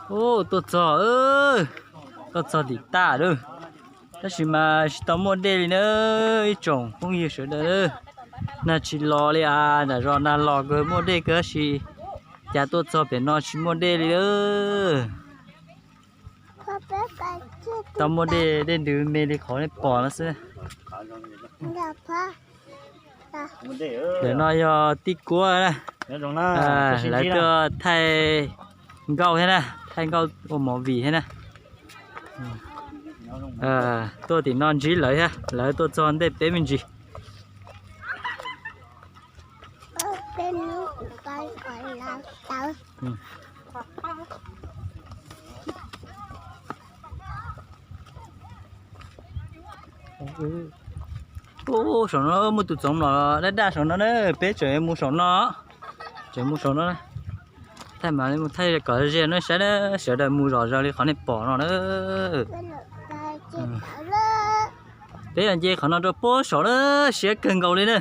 Ub, tuaj txog, tuaj txog tim taj lawm, tab sis mas tsis tau muaj dej li na, ib tsoom phooj ywg sawv daws. Nag tsis los li as, nram zos nag los kawg muaj dej kawg tab sis cas tuaj txog pem no tsis muaj dej li lawm. Tau muaj dej, dej ntws me li qhov nej pom no xwb. Ntawm no yog tij Kuab na, lawv tuaj thaij nkauj thiab na, thaij nkauj ua movie thiab na. Tuaj tim no ntsib lawv thiab, lawv tuaj txog ntej peb me ntsis. Ub, saum no muaj tus txoov mlom daj daj saum no na, peb tseem mus saum no, tseem mus saum no. Thaij mas mus thaij kom ze no saib na, sawv daws mus zom zaws li qhov nej pom no na. Peb nce qhov no rau puag saum na, siab kawg nkaus li na.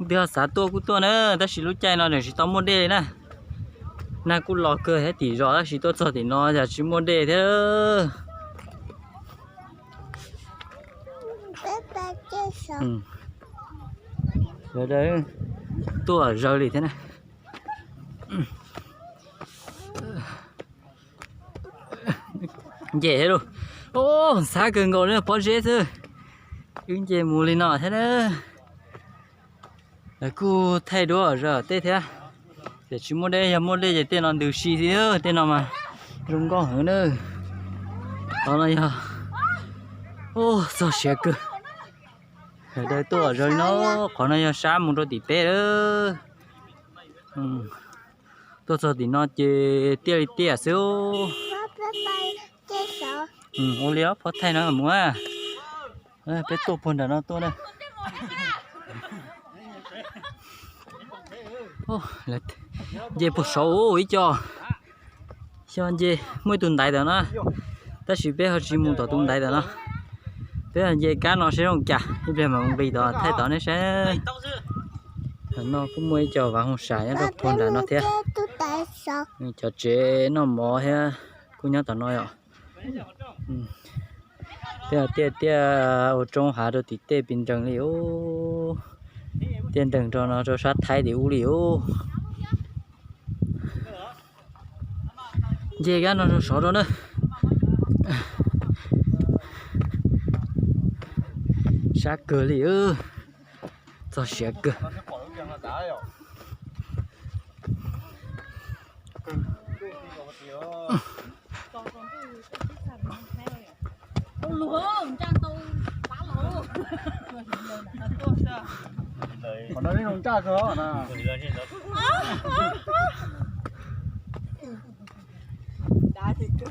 Leej twg ho xav tuaj kuj tuaj na, tab sis lub caij no tseem tsis tau muaj dej li na. Nag kuj los kawg thiab tim zos tab sis tuaj txog tim no yog tsis muaj dej thiab. Tuaj zaws li thiab na. Nce thiab lauj. Ub, ntxhab kawg nkaus li pob zeb xwb. Wb nce mus li no thiab na. Lawv kuj thaij duab zom tej thiab. Tiam tsis muaj dej, yog muaj dej ces tej no ntws si xwb, tej no mas zoo nkauj heev na. Qhov no yog, ub, txog siav kawg. Sawv daws tuaj zom zaws li no, qhov no yog sab mus rau tim peb lawm. Tuaj txog tim no ces tiaj li tiaj xwb. Ua li os, phob thaij no mus. Peb tuaj puag nram no tuaj na. Nce puag saud ib co. Xyov nce muaj ib tug ntaiv ntawm no, tab sis peb ho tsis mus tom tus ntaiv ntawm no. Peb nce kab no seb zoo cas, ib pliag mam mus nqis tod thaij tod nej saib. Tam no kuj muaj ib co vav hoos sam nyob rau puag nram no thiab. Cov tsev noj mov thiab kuj nyob tom no yom. Tej tiaj tiaj ua roob hav rau tim tej pis nreeg li os. Tiaj nreeg rau no rau sab Thaib tim ub li os. Nce kab no rau saud rau na. Sab kawg li, txog siav kawg.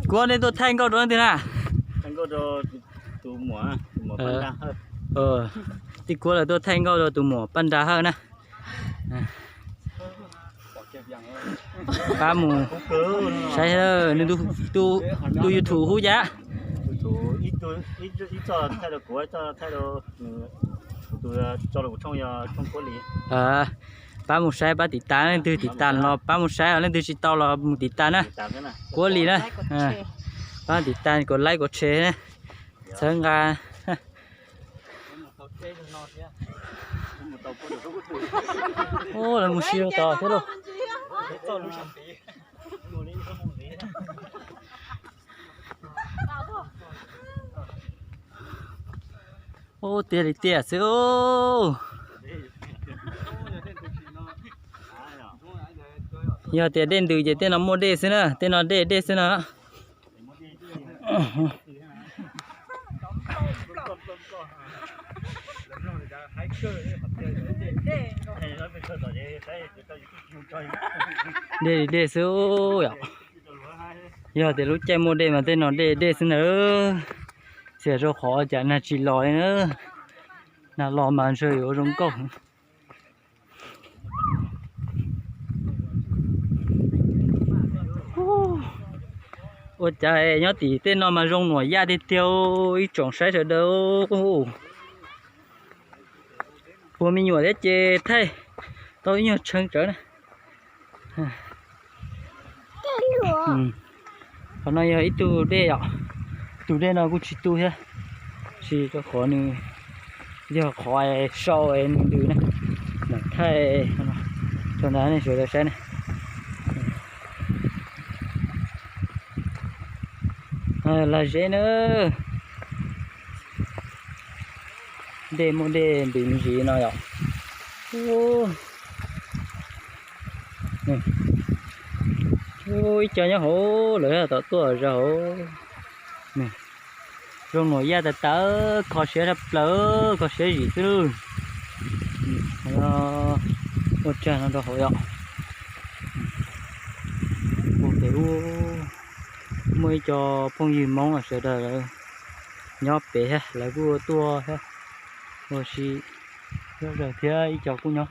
Kuv nej tuaj thaij nkauj rau leej twg na? Tij Kuab lawv tuaj thaij nkauj rau tus muam Paj Nra Hawj na. Pab mus saib, nws tus YouTube hu cas? Pab mus saib, pab tiv tas, leej twg tiv tas los pab mus saib, leej twg tsis tau los mus tiv tas na. Kuab Lis na. Pab tiv tas kom like kom share na. Txhawb nqa. Lawv mus si rau tod thiab lauj. Ub, tiaj li tiaj xwb. Yog tias dej ntws ces tej no muaj dej xwb na, tej no dej dej xwb na. Dej dej xwb yom. Yog tias lub caij muaj dej mas tej no dej dej xwb ntag. Txias rau qhov cas nag tsis los li na. Nag los mas ntshe yuav zoo nkauj. Ua cas nyob tim tej no mas zoo nuam yaj tiag tiag, ib tsoom saib sawv daws. Puag me nyuam thiab ces thaij tau ib nyuag tshee tsawv na. Qhov no yog ib tug dej yom. Tus dej no kuj tsis tu thiab, tsis rau qhov nws yog qhov sau es nws ntws na. Mam thaij rau ntawd nej sawv daws saib na. Lag zeb na. Dej muaj dej npis me ntsis no yom. Ib co nyob hauv lawm tom tuaj zog hauv. Zoo nuam yaj tas tas, kho siab tshaj plaws, kho siab zim xwb lawm. Ua tsag no rau hauv yom. Ua pem ub, muaj ib co phooj ywg Hmoob sawv daws lawv nyob pem thiab, lawv kuj tuaj thiab, ua si zom zaws thiab, ib co kuj nyob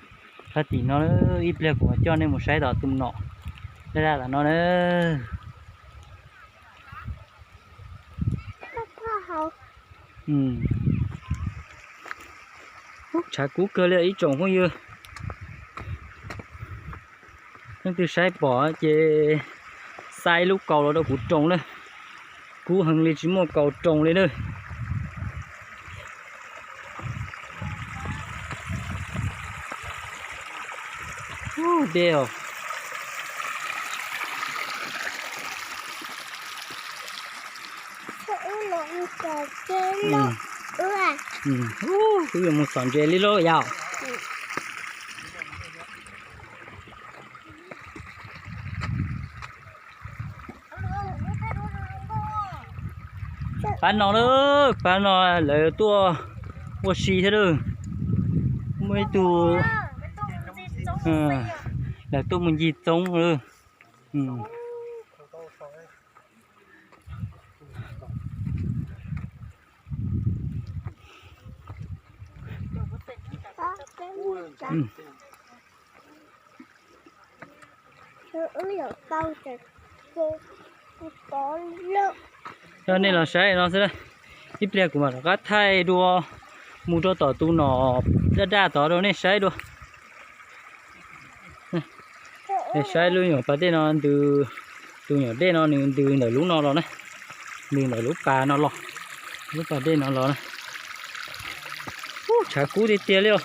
sab tim no. Ib pliag kuv mam coj nej mus saib tom tus nom daj daj tom no na. Tshav kub kawg li ib tsoom phooj ywg. Leej twg saib pom ces xa ib lub kaus los rau kuv roos na. Kub heev li tsis muaj kaus roos li na. Ub, dej os. Wb yuav mus txhom ntses li lauj yom. Pab no lawm, pab no lawv tuaj ua si thiab lawm. Muaj ib tug, lawv tuaj mus ncig txoob lawm. Coj nej los saib no xwb, ib pliag kuv mam rov qab thaij dua mus rau tom tus nom daj daj tod rau nej saib dua. Nej saib lub nyuam pas dej no ntws, tus nyuam dej no nws ntws ntawm lub no los na, ntws ntawm lub pas no los, lub pas dej no los na. Ub, tshav kub tiag tiag li os.